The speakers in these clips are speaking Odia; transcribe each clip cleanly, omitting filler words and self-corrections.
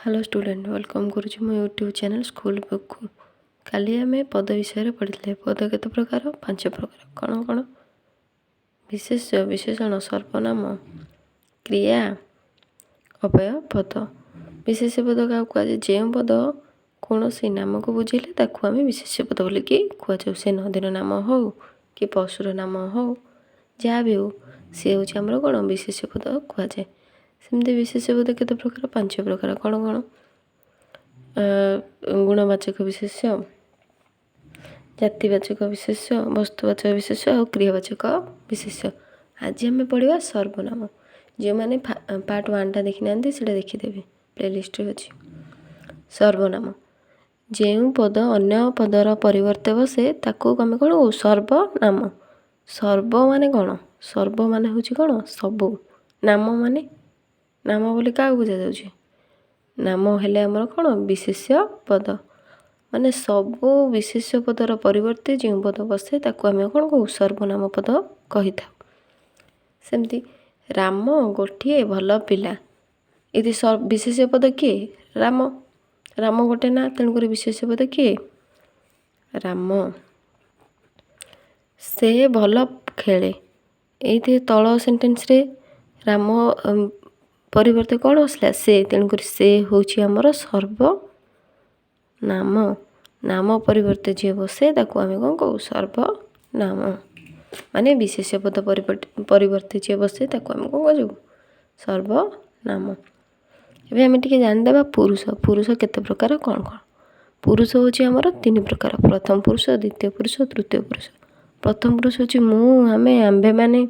ହ୍ୟାଲୋ ଷ୍ଟୁଡେଣ୍ଟ, welcome କରୁଛି ମୋ ୟୁଟ୍ୟୁବ୍ ଚ୍ୟାନେଲ୍ ସ୍କୁଲ ବୁକ୍କୁ। କାଲି ଆମେ ପଦ ବିଷୟରେ ପଢ଼ିଥିଲେ। ପଦ କେତେ ପ୍ରକାର? ପାଞ୍ଚ ପ୍ରକାର। କ'ଣ କ'ଣ? ବିଶେଷ୍ୟ, ବିଶେଷଣ, ସର୍ବନାମ, କ୍ରିୟା, ଅବ୍ୟୟ ପଦ। ବିଶେଷ୍ୟ ପଦ କାହାକୁ କୁହାଯାଏ? ଯେଉଁ ପଦ କୌଣସି ନାମକୁ ବୁଝିଲେ ତାକୁ ଆମେ ବିଶେଷ୍ୟ ପଦ ବୋଲିକି କୁହାଯାଉ। ସେ ନଦୀର ନାମ ହଉ କି ପଶୁର ନାମ ହଉ, ଯାହା ବି ହଉ, ସିଏ ହେଉଛି ଆମର କ'ଣ? ବିଶେଷ୍ୟ ପଦ କୁହାଯାଏ। ସେମିତି ବିଶେଷ୍ୟ ପଦ କେତେ ପ୍ରକାର? ପାଞ୍ଚ ପ୍ରକାର। କ'ଣ କ'ଣ? ଗୁଣବାଚକ ବିଶେଷ୍ୟ, ଜାତିବାଚକ ବିଶେଷ୍ୟ, ବସ୍ତୁବାଚକ ବିଶେଷ୍ୟ ଆଉ କ୍ରିୟାବାଚକ ବିଶେଷ୍ୟ। ଆଜି ଆମେ ପଢ଼ିବା ସର୍ବନାମ। ଯେଉଁମାନେ ପାର୍ଟ ୱାନ୍ଟା ଦେଖିନାହାନ୍ତି, ସେଇଟା ଦେଖିଦେବେ, ପ୍ଲେଲିଷ୍ଟରେ ଅଛି। ସର୍ବନାମ: ଯେଉଁ ପଦ ଅନ୍ୟ ପଦର ପରିବର୍ତ୍ତେ ବସେ, ତାକୁ ଆମେ କ'ଣ କହୁ? ସର୍ବନାମ। ସର୍ବ ମାନେ କ'ଣ? ସର୍ବ ମାନେ ହେଉଛି କ'ଣ? ସବୁ। ନାମ ମାନେ, ନାମ ବୋଲି କାହାକୁ ବୁଝାଯାଉଛି? ନାମ ହେଲେ ଆମର କ'ଣ? ବିଶେଷ୍ୟ ପଦ। ମାନେ ସବୁ ବିଶେଷ୍ୟ ପଦର ପରିବର୍ତ୍ତେ ଯେଉଁ ପଦ ବସେ, ତାକୁ ଆମେ କ'ଣ କହୁ? ସର୍ବନାମ ପଦ କହିଥାଉ। ସେମିତି ରାମ ଗୋଟିଏ ଭଲ ପିଲା। ଏଠି ବିଶେଷ୍ୟ ପଦ କିଏ? ରାମ। ରାମ ଗୋଟେ ନା, ତେଣୁକରି ବିଶେଷ୍ୟ ପଦ କିଏ? ରାମ। ସେ ଭଲ ଖେଳେ। ଏଇଠି ତଳ ସେଣ୍ଟେନ୍ସରେ ରାମ ପରିବର୍ତ୍ତେ କ'ଣ ଆସିଲା? ସେ। ତେଣୁକରି ସେ ହେଉଛି ଆମର ସର୍ବନାମ। ନାମ ପରିବର୍ତ୍ତେ ଯିଏ ବସେ, ତାକୁ ଆମେ କ'ଣ କହୁ? ସର୍ବନାମ। ମାନେ ବିଶେଷ୍ୟ ପଦ ପରିବର୍ତ୍ତେ ଯିଏ ବସେ, ତାକୁ ଆମେ କ'ଣ କହୁ? ସର୍ବନାମ। ଏବେ ଆମେ ଟିକେ ଜାଣିଦେବା ପୁରୁଷ। ପୁରୁଷ କେତେ ପ୍ରକାର, କ'ଣ କ'ଣ? ପୁରୁଷ ହେଉଛି ଆମର ତିନି ପ୍ରକାର: ପ୍ରଥମ ପୁରୁଷ, ଦ୍ୱିତୀୟ ପୁରୁଷ, ତୃତୀୟ ପୁରୁଷ। ପ୍ରଥମ ପୁରୁଷ ହେଉଛି ମୁଁ, ଆମେ, ଆମ୍ଭେମାନେ,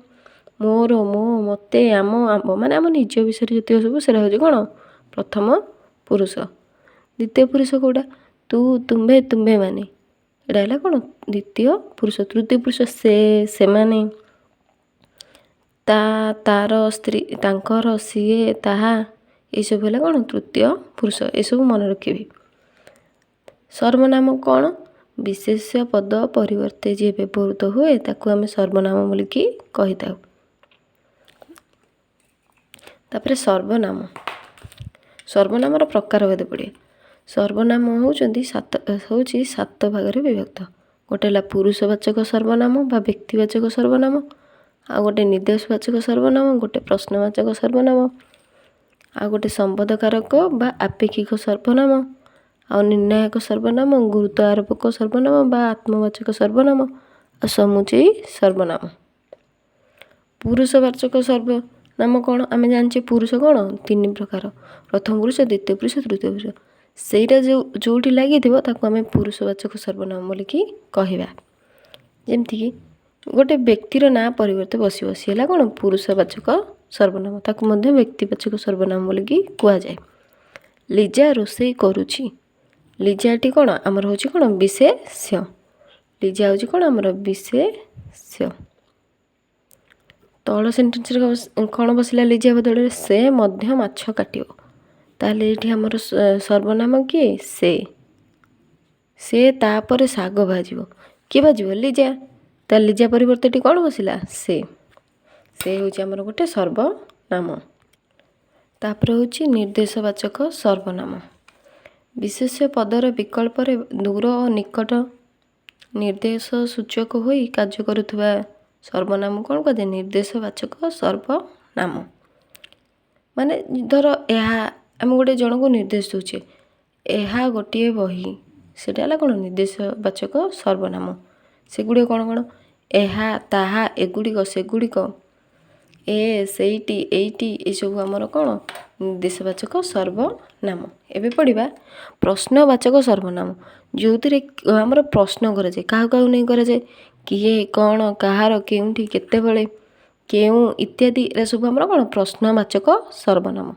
ମୋର, ମୋ, ମୋତେ, ଆମ, ଆମ୍ଭ। ମାନେ ଆମ ନିଜ ବିଷୟରେ ଯେତିକ ସବୁ, ସେଇଟା ହେଉଛି କ'ଣ? ପ୍ରଥମ ପୁରୁଷ। ଦ୍ୱିତୀୟ ପୁରୁଷ କେଉଁଟା? ତୁ, ତୁମ୍ଭେ, ତୁମ୍ଭେମାନେ। ଏଇଟା ହେଲା କ'ଣ? ଦ୍ୱିତୀୟ ପୁରୁଷ। ତୃତୀୟ ପୁରୁଷ ସେ, ସେମାନେ, ତା, ତାର, ସ୍ତ୍ରୀ, ତାଙ୍କର, ସିଏ, ତାହା, ଏସବୁ ହେଲା କ'ଣ? ତୃତୀୟ ପୁରୁଷ। ଏସବୁ ମନେ ରଖିବେ। ସର୍ବନାମ କ'ଣ? ବିଶେଷ୍ୟ ପଦ ପରିବର୍ତ୍ତେ ଯିଏ ବ୍ୟବହୃତ ହୁଏ, ତାକୁ ଆମେ ସର୍ବନାମ ବୋଲିକି କହିଥାଉ। ତାପରେ ସର୍ବନାମ, ସର୍ବନାମର ପ୍ରକାରଭେଦ ପଢ଼ିବା। ସର୍ବନାମ ହେଉଛନ୍ତି ସାତ, ହେଉଛି ସାତ ଭାଗରେ ବିଭକ୍ତ। ଗୋଟେ ହେଲା ପୁରୁଷବାଚକ ସର୍ବନାମ ବା ବ୍ୟକ୍ତିବାଚକ ସର୍ବନାମ, ଆଉ ଗୋଟେ ନିର୍ଦ୍ଦେଶବାଚକ ସର୍ବନାମ, ଗୋଟେ ପ୍ରଶ୍ନବାଚକ ସର୍ବନାମ, ଆଉ ଗୋଟେ ସମ୍ବନ୍ଧକାରକ ବା ଆପେକ୍ଷିକ ସର୍ବନାମ, ଆଉ ନିର୍ଣ୍ଣାୟକ ସର୍ବନାମ, ଗୁରୁତ୍ୱ ଆରୋପକ ସର୍ବନାମ ବା ଆତ୍ମବାଚକ ସର୍ବନାମ, ଆଉ ସମୁଚୟୀ ସର୍ବନାମ। ପୁରୁଷବାଚକ ସର୍ବନାମ କ'ଣ? ଆମେ ଜାଣିଛେ ପୁରୁଷ କ'ଣ? ତିନି ପ୍ରକାର: ପ୍ରଥମ ପୁରୁଷ, ଦ୍ୱିତୀୟ ପୁରୁଷ, ତୃତୀୟ ପୁରୁଷ। ସେଇଟା ଯେଉଁଠି ଲାଗିଥିବ, ତାକୁ ଆମେ ପୁରୁଷବାଚକ ସର୍ବନାମ ବୋଲିକି କହିବା। ଯେମିତିକି ଗୋଟେ ବ୍ୟକ୍ତିର ନାଁ ପରିବର୍ତ୍ତେ ବସିବ, ସିଏ ହେଲା କ'ଣ? ପୁରୁଷବାଚକ ସର୍ବନାମ। ତାକୁ ମଧ୍ୟ ବ୍ୟକ୍ତିବାଚକ ସର୍ବନାମ ବୋଲିକି କୁହାଯାଏ। ଲିଜା ରୋଷେଇ କରୁଛି। ଲିଜାଟି କ'ଣ ଆମର? ହେଉଛି କ'ଣ? ବିଶେଷ୍ୟ। ଲିଜା ହେଉଛି କ'ଣ ଆମର? ବିଶେଷ୍ୟ। ତଳ ସେଣ୍ଟେନ୍ସରେ କ'ଣ ବସିଲା ଲିଜା ବଦଳରେ? ସେ ମଧ୍ୟ ମାଛ କାଟିବ। ତାହେଲେ ଏଇଠି ଆମର ସର୍ବନାମ କିଏ? ସେ। ସେ ତାପରେ ଶାଗ ଭାଜିବ। କିଏ ଭାଜିବ? ଲିଜା। ତାହେଲେ ଲିଜା ପରିବର୍ତ୍ତେ ଏଠି କ'ଣ ବସିଲା? ସେ। ସେ ହେଉଛି ଆମର ଗୋଟେ ସର୍ବନାମ। ତାପରେ ହେଉଛି ନିର୍ଦ୍ଦେଶବାଚକ ସର୍ବନାମ। ବିଶେଷ୍ୟ ପଦର ବିକଳ୍ପରେ ଦୂର ଓ ନିକଟ ନିର୍ଦ୍ଦେଶ ସୂଚକ ହୋଇ କାର୍ଯ୍ୟ କରୁଥିବା ସର୍ବନାମ କ'ଣ କୁହାଯାଏ? ନିର୍ଦ୍ଦେଶବାଚକ ସର୍ବନାମ। ମାନେ ଧର ଏହା, ଆମେ ଗୋଟେ ଜଣକୁ ନିର୍ଦ୍ଦେଶ ଦେଉଛେ, ଏହା ଗୋଟିଏ ବହି, ସେଇଟା ହେଲା କ'ଣ? ନିର୍ଦ୍ଦେଶବାଚକ ସର୍ବନାମ। ସେଗୁଡ଼ିକ କ'ଣ କ'ଣ? ଏହା, ତାହା, ଏଗୁଡ଼ିକ, ସେଗୁଡ଼ିକ, ଏ, ସେଇଟି, ଏଇଟି, ଏସବୁ ଆମର କ'ଣ? ନିର୍ଦ୍ଦେଶବାଚକ ସର୍ବନାମ। ଏବେ ପଢ଼ିବା ପ୍ରଶ୍ନବାଚକ ସର୍ବନାମ, ଯେଉଁଥିରେ ଆମର ପ୍ରଶ୍ନ କରାଯାଏ। କାହାକୁ କାହାକୁ ନେଇ କରାଯାଏ? କିଏ, କ'ଣ, କାହାର, କେଉଁଠି, କେତେବେଳେ, କେଉଁ ଇତ୍ୟାଦି। ଏରା ସବୁ ଆମର କ'ଣ? ପ୍ରଶ୍ନବାଚକ ସର୍ବନାମ।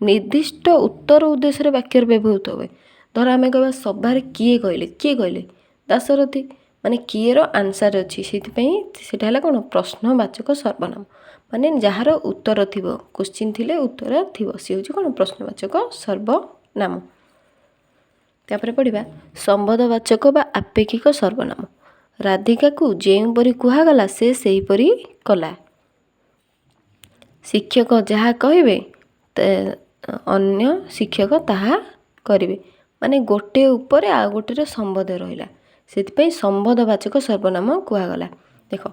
ନିର୍ଦ୍ଦିଷ୍ଟ ଉତ୍ତର ଉଦ୍ଦେଶ୍ୟରେ ବାକ୍ୟରେ ବ୍ୟବହୃତ ହୁଏ। ଧର ଆମେ କହିବା, ସଭାରେ କିଏ କହିଲେ? କିଏ କହିଲେ? ଦାଶରଥୀ। ମାନେ କିଏର ଆନ୍ସର୍ ଅଛି, ସେଇଥିପାଇଁ ସେଇଟା ହେଲା କ'ଣ? ପ୍ରଶ୍ନବାଚକ ସର୍ବନାମ। ମାନେ ଯାହାର ଉତ୍ତର ଥିବ, କୋଶ୍ଚିନ୍ ଥିଲେ ଉତ୍ତର ଥିବ, ସିଏ ହେଉଛି କ'ଣ? ପ୍ରଶ୍ନବାଚକ ସର୍ବନାମ। ତାପରେ ପଢ଼ିବା ସମ୍ବନ୍ଧବାଚକ ବା ଆପେକ୍ଷିକ ସର୍ବନାମ। ରାଧିକାକୁ ଯେଉଁପରି କୁହାଗଲା, ସେ ସେହିପରି କଲା। ଶିକ୍ଷକ ଯାହା କହିବେ ଅନ୍ୟ ଶିକ୍ଷକ ତାହା କରିବେ। ମାନେ ଗୋଟେ ଉପରେ ଆଉ ଗୋଟେର ସମ୍ବନ୍ଧ ରହିଲା, ସେଥିପାଇଁ ସମ୍ବନ୍ଧବାଚକ ସର୍ବନାମ କୁହାଗଲା। ଦେଖ,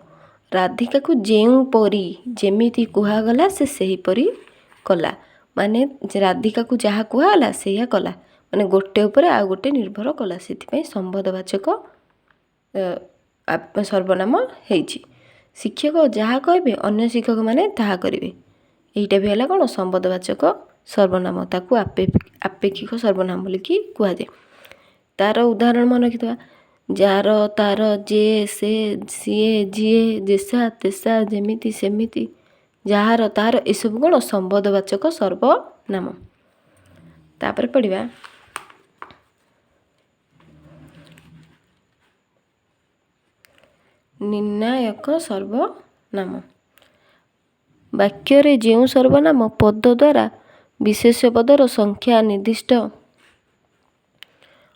ରାଧିକାକୁ ଯେଉଁପରି, ଯେମିତି କୁହାଗଲା ସେ ସେହିପରି କଲା। ମାନେ ରାଧିକାକୁ ଯାହା କୁହାଗଲା ସେଇଆ କଲା। ମାନେ ଗୋଟେ ଉପରେ ଆଉ ଗୋଟେ ନିର୍ଭର କଲା, ସେଥିପାଇଁ ସମ୍ବନ୍ଧବାଚକ ସର୍ବନାମ ହେଇଛି। ଶିକ୍ଷକ ଯାହା କହିବେ ଅନ୍ୟ ଶିକ୍ଷକମାନେ ତାହା କରିବେ। ଏଇଟା ବି ହେଲା କ'ଣ? ସମ୍ବନ୍ଧବାଚକ ସର୍ବନାମ। ତାକୁ ଆପେକ୍ଷିକ ସର୍ବନାମ ବୋଲିକି କୁହାଯାଏ। ତାର ଉଦାହରଣ ମନେ ରଖିଥିବା: ଯାର, ତାର, ଯେ, ସେ, ସିଏ, ଯିଏ, ଯେସା, ତେସା, ଯେମିତି, ସେମିତି, ଯାହାର, ତାହାର, ଏସବୁ କ'ଣ? ସମ୍ବନ୍ଧବାଚକ ସର୍ବନାମ। ତାପରେ ପଢ଼ିବା ନିର୍ଣ୍ଣାୟକ ସର୍ବନାମ। ବାକ୍ୟରେ ଯେଉଁ ସର୍ବନାମ ପଦ ଦ୍ୱାରା ବିଶେଷ୍ୟ ପଦର ସଂଖ୍ୟା, ନିର୍ଦ୍ଦିଷ୍ଟ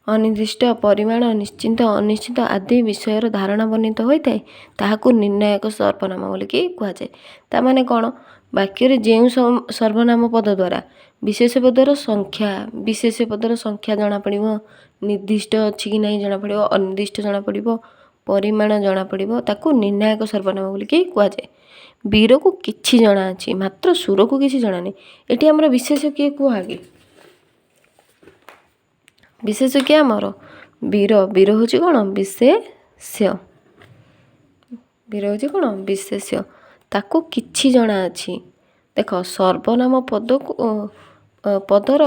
ଅନିର୍ଦ୍ଦିଷ୍ଟ, ପରିମାଣ, ନିଶ୍ଚିତ ଅନିଶ୍ଚିତ ଆଦି ବିଷୟର ଧାରଣା ବର୍ଣ୍ଣିତ ହୋଇଥାଏ, ତାହାକୁ ନିର୍ଣ୍ଣାୟକ ସର୍ବନାମ ବୋଲିକି କୁହାଯାଏ। ତାମାନେ କ'ଣ? ବାକ୍ୟରେ ଯେଉଁ ସର୍ବନାମ ପଦ ଦ୍ୱାରା ବିଶେଷ୍ୟ ପଦର ସଂଖ୍ୟା, ବିଶେଷ୍ୟ ପଦର ସଂଖ୍ୟା ଜଣାପଡ଼ିବ, ନିର୍ଦ୍ଦିଷ୍ଟ ଅଛି କି ନାହିଁ ଜଣାପଡ଼ିବ, ଅନିର୍ଦ୍ଦିଷ୍ଟ ଜଣାପଡ଼ିବ, ପରିମାଣ ଜଣାପଡ଼ିବ, ତାକୁ ନିର୍ଣ୍ଣାୟକ ସର୍ବନାମ ବୋଲିକି କୁହାଯାଏ। ବୀରକୁ କିଛି ଜଣା ଅଛି, ମାତ୍ର ସୁରକୁ କିଛି ଜଣା ନାହିଁ। ଏଠି ଆମର ବିଶେଷ୍ୟ କିଏ କୁହ ଆଗେ? ବିଶେଷ୍ୟ କିଏ ଆମର? ବୀର। ବୀର ହେଉଛି କ'ଣ? ବିଶେଷ୍ୟ। ବୀର ହେଉଛି କ'ଣ? ବିଶେଷ୍ୟ। ତାକୁ କିଛି ଜଣା ଅଛି। ଦେଖ, ସର୍ବନାମ ପଦକୁ ପଦର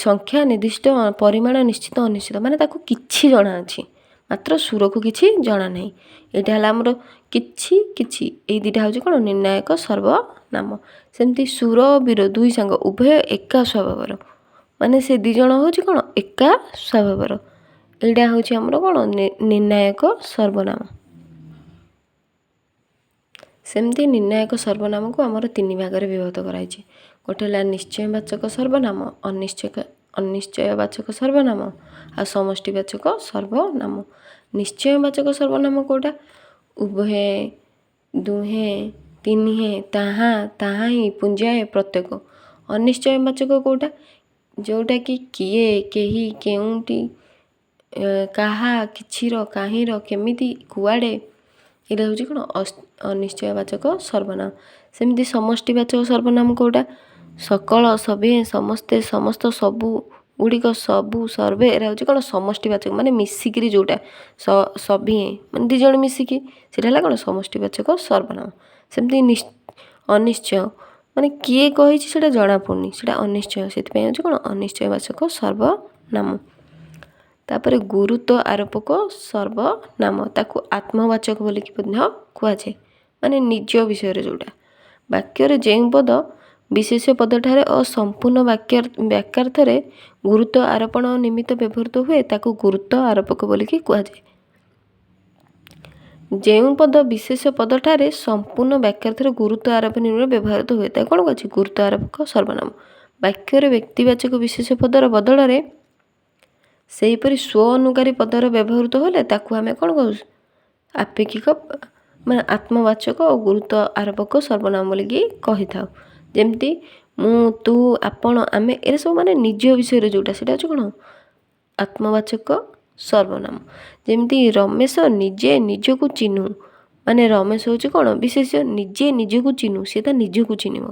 ସଂଖ୍ୟା, ନିର୍ଦ୍ଦିଷ୍ଟ, ପରିମାଣ, ନିଶ୍ଚିତ, ଅନିଶ୍ଚିତ, ମାନେ ତାକୁ କିଛି ଜଣା ଅଛି, ମାତ୍ର ସୁରକୁ କିଛି ଜଣା ନାହିଁ। ଏଇଟା ହେଲା ଆମର କିଛି, କିଛି, ଏଇ ଦୁଇଟା ହେଉଛି କ'ଣ? ନିର୍ଣ୍ଣାୟକ ସର୍ବନାମ। ସେମିତି ସୁର ବୀର ଦୁଇ ସାଙ୍ଗ, ଉଭୟ ଏକା ସ୍ୱଭାବର। ମାନେ ସେ ଦୁଇ ଜଣ ହେଉଛି କ'ଣ? ଏକା ସ୍ୱଭାବର। ଏଇଟା ହେଉଛି ଆମର କ'ଣ? ନିର୍ଣ୍ଣାୟକ ସର୍ବନାମ। ସେମିତି ନିର୍ଣ୍ଣାୟକ ସର୍ବନାମକୁ ଆମର ତିନି ଭାଗରେ ବିଭକ୍ତ କରାଯାଇଛି। ଗୋଟେ ହେଲା ନିଶ୍ଚୟବାଚକ ସର୍ବନାମ, ଅନିଶ୍ଚୟବାଚକ ସର୍ବନାମ ଆଉ ସମଷ୍ଟିବାଚକ ସର୍ବନାମ। ନିଶ୍ଚୟବାଚକ ସର୍ବନାମ କେଉଁଟା? ଉଭୟେ, ଦୁହେଁ, ତିନିହେଁ, ତାହା, ତାହା ହିଁ, ପୁଞ୍ଜାଏ, ପ୍ରତ୍ୟେକ। ଅନିଶ୍ଚୟବାଚକ କେଉଁଟା? ଯେଉଁଟାକି କିଏ, କେହି, କେଉଁଟି, କାହା, କିଛିର, କାହିଁର, କେମିତି, କୁଆଡ଼େ, ଏଇଟା ହେଉଛି କ'ଣ? ଅନିଶ୍ଚୟବାଚକ ସର୍ବନାମ। ସେମିତି ସମଷ୍ଟିବାଚକ ସର୍ବନାମ କେଉଁଟା? ସକଳ, ସଭିଏଁ, ସମସ୍ତେ, ସମସ୍ତ, ସବୁ ଗୁଡ଼ିକ, ସବୁ, ସର୍ଭେ, ଏରା ହେଉଛି କ'ଣ? ସମଷ୍ଟିବାଚକ। ମାନେ ମିଶିକିରି ଯେଉଁଟା, ସଭିଏଁ ମାନେ ଦୁଇ ଜଣ ମିଶିକି, ସେଇଟା ହେଲା କ'ଣ? ସମଷ୍ଟିବାଚକ ସର୍ବନାମ। ସେମିତି ଅନିଶ୍ଚୟ ମାନେ କିଏ କହିଛି ସେଇଟା ଜଣାପଡ଼ୁନି, ସେଇଟା ଅନିଶ୍ଚୟ, ସେଥିପାଇଁ ହେଉଛି କ'ଣ? ଅନିଶ୍ଚୟବାଚକ ସର୍ବନାମ। ତାପରେ ଗୁରୁତ୍ୱ ଆରୋପକ ସର୍ବନାମ, ତାକୁ ଆତ୍ମବାଚକ ବୋଲିକି ମଧ୍ୟ କୁହାଯାଏ। ମାନେ ନିଜ ବିଷୟରେ ଯେଉଁଟା। ବାକ୍ୟରେ ଯେଉଁ ପଦ ବିଶେଷ୍ୟ ପଦଠାରେ ଓ ସମ୍ପୂର୍ଣ୍ଣ ବାକ୍ୟାର୍ଥରେ ଗୁରୁତ୍ୱ ଆରୋପଣ ନିମିତ୍ତ ବ୍ୟବହୃତ ହୁଏ, ତାକୁ ଗୁରୁତ୍ୱ ଆରୋପକ ବୋଲିକି କୁହାଯାଏ। ଯେଉଁ ପଦ ବିଶେଷ୍ୟ ପଦଠାରେ ସମ୍ପୂର୍ଣ୍ଣ ବାକ୍ୟାର୍ଥରେ ଗୁରୁତ୍ୱ ଆରୋପ ନିମିତ୍ତ ବ୍ୟବହୃତ ହୁଏ, ତାକୁ କ'ଣ କୁହାଯାଏ? ଗୁରୁତ୍ୱ ଆରୋପକ ସର୍ବନାମ। ବାକ୍ୟରେ ବ୍ୟକ୍ତିବାଚକ ବିଶେଷ୍ୟ ପଦର ବଦଳରେ ସେହିପରି ସ୍ୱ ଅନୁକାରୀ ପଦର ବ୍ୟବହୃତ ହେଲେ ତାକୁ ଆମେ କ'ଣ କହୁ? ଆପେକ୍ଷିକ ମାନେ ଆତ୍ମବାଚକ ଓ ଗୁରୁତ୍ୱ ଆରୋପକ ସର୍ବନାମ ବୋଲିକି କହିଥାଉ। ଯେମିତି ମୁଁ, ତୁ, ଆପଣ, ଆମେ, ଏରା ସବୁ ମାନେ ନିଜ ବିଷୟରେ ଯେଉଁଟା, ସେଇଟା ହେଉଛି କ'ଣ? ଆତ୍ମବାଚକ ସର୍ବନାମ। ଯେମିତି ରମେଶ ନିଜେ ନିଜକୁ ଚିହ୍ନୁ। ମାନେ ରମେଶ ହେଉଛି କ'ଣ? ବିଶେଷ୍ୟ। ନିଜେ ନିଜକୁ ଚିହ୍ନୁ, ସିଏ ତା ନିଜକୁ ଚିହ୍ନିବ,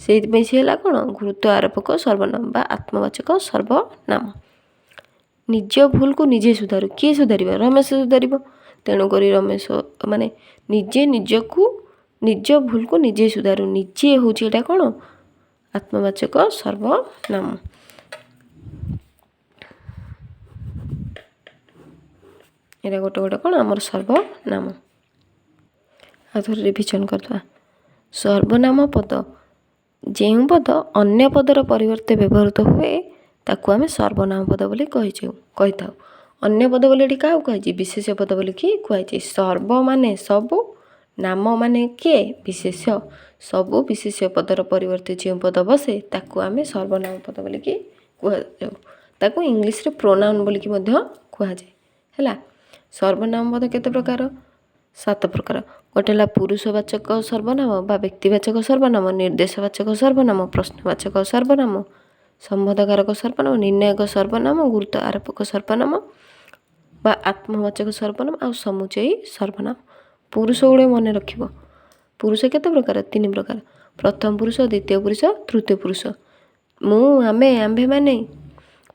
ସେଇଥିପାଇଁ ସିଏ ହେଲା କ'ଣ? ଗୁରୁତ୍ୱ ଆରୋପକ ସର୍ବନାମ ବା ଆତ୍ମବାଚକ ସର୍ବନାମ। ନିଜ ଭୁଲକୁ ନିଜେ ସୁଧାରୁ। କିଏ ସୁଧାରିବ? ରମେଶ ସୁଧାରିବ। ତେଣୁକରି ରମେଶ ମାନେ ନିଜେ ନିଜକୁ, ନିଜ ଭୁଲକୁ ନିଜେ ସୁଧାରୁ। ନିଜେ ହେଉଛି ଏଇଟା କ'ଣ? ଆତ୍ମବାଚକ ସର୍ବନାମ। ଏଇଟା ଗୋଟେ ଗୋଟେ କ'ଣ ଆମର ସର୍ବନାମ। ଆଉ ଥରେ ରିଭିଜନ୍ କରିଦେବା। ସର୍ବନାମ ପଦ, ଯେଉଁ ପଦ ଅନ୍ୟ ପଦର ପରିବର୍ତ୍ତେ ବ୍ୟବହୃତ ହୁଏ, ତାକୁ ଆମେ ସର୍ବନାମ ପଦ ବୋଲି କହିଥାଉ। ଅନ୍ୟ ପଦ ବୋଲି ଏଠି କାହାକୁ କୁହାଯାଇଛି? ବିଶେଷ୍ୟ ପଦ ବୋଲିକି କୁହାଯାଇଛି। ସର୍ବ ମାନେ ସବୁ, ନାମ ମାନେ କିଏ? ବିଶେଷ୍ୟ। ସବୁ ବିଶେଷ୍ୟ ପଦର ପରିବର୍ତ୍ତେ ଯେଉଁ ପଦ ବସେ, ତାକୁ ଆମେ ସର୍ବନାମ ପଦ ବୋଲିକି କୁହାଯାଉ। ତାକୁ ଇଂଲିଶରେ ପ୍ରୋନାଉନ୍ ବୋଲିକି ମଧ୍ୟ କୁହାଯାଏ। ହେଲା, ସର୍ବନାମ ପଦ କେତେ ପ୍ରକାର? 7 ପ୍ରକାର। ଗୋଟେ ହେଲା ପୁରୁଷବାଚକ ସର୍ବନାମ ବା ବ୍ୟକ୍ତିବାଚକ ସର୍ବନାମ, ନିର୍ଦ୍ଦେଶବାଚକ ସର୍ବନାମ, ପ୍ରଶ୍ନବାଚକ ସର୍ବନାମ, ସମ୍ବନ୍ଧକାରକ ସର୍ବନାମ, ନିର୍ଣ୍ଣାୟକ ସର୍ବନାମ, ଗୁରୁତ୍ୱ ଆରୋପକ ସର୍ବନାମ ବା ଆତ୍ମବାଚକ ସର୍ବନାମ ଆଉ ସମୁଚୟୀ ସର୍ବନାମ। ପୁରୁଷ ଗୁଡ଼ିକ ମନେ ରଖିବ। ପୁରୁଷ କେତେ ପ୍ରକାର? 3 ପ୍ରକାର, ପ୍ରଥମ ପୁରୁଷ, ଦ୍ୱିତୀୟ ପୁରୁଷ, ତୃତୀୟ ପୁରୁଷ। ମୁଁ, ଆମେ, ଆମ୍ଭେମାନେ,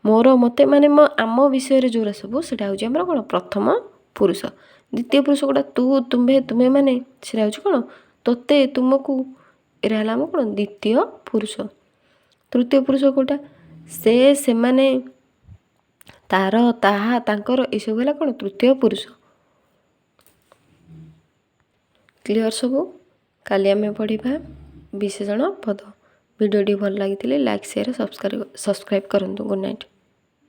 ମୋର, ମୋତେ, ମାନେ ମୋ ଆମ ବିଷୟରେ ଯେଉଁଗୁଡ଼ା ସବୁ, ସେଇଟା ହେଉଛି ଆମର କ'ଣ? ପ୍ରଥମ ପୁରୁଷ। ଦ୍ୱିତୀୟ ପୁରୁଷ ଗୁଡ଼ା ତୁ, ତୁମ୍ଭେ, ତୁମେମାନେ, ସେଇଟା ହେଉଛି କ'ଣ? ତୋତେ, ତୁମକୁ, ଏଇଟା ହେଲା ଆମ କ'ଣ? ଦ୍ୱିତୀୟ ପୁରୁଷ। ତୃତୀୟ ପୁରୁଷ କେଉଁଟା? ସେ, ସେମାନେ, ତାର, ତାହା, ତାଙ୍କର, ଏସବୁ ହେଲା କ'ଣ? ତୃତୀୟ ପୁରୁଷ। କ୍ଲିଅର୍ ସବୁ? କାଲି ଆମେ ପଢ଼ିବା ବିଶେଷଣ ପଦ। ଭିଡ଼ିଓଟି ଭଲ ଲାଗିଥିଲେ ଲାଇକ୍, ସେୟାର, ସବସ୍କ୍ରାଇବ୍ କରନ୍ତୁ। Good night.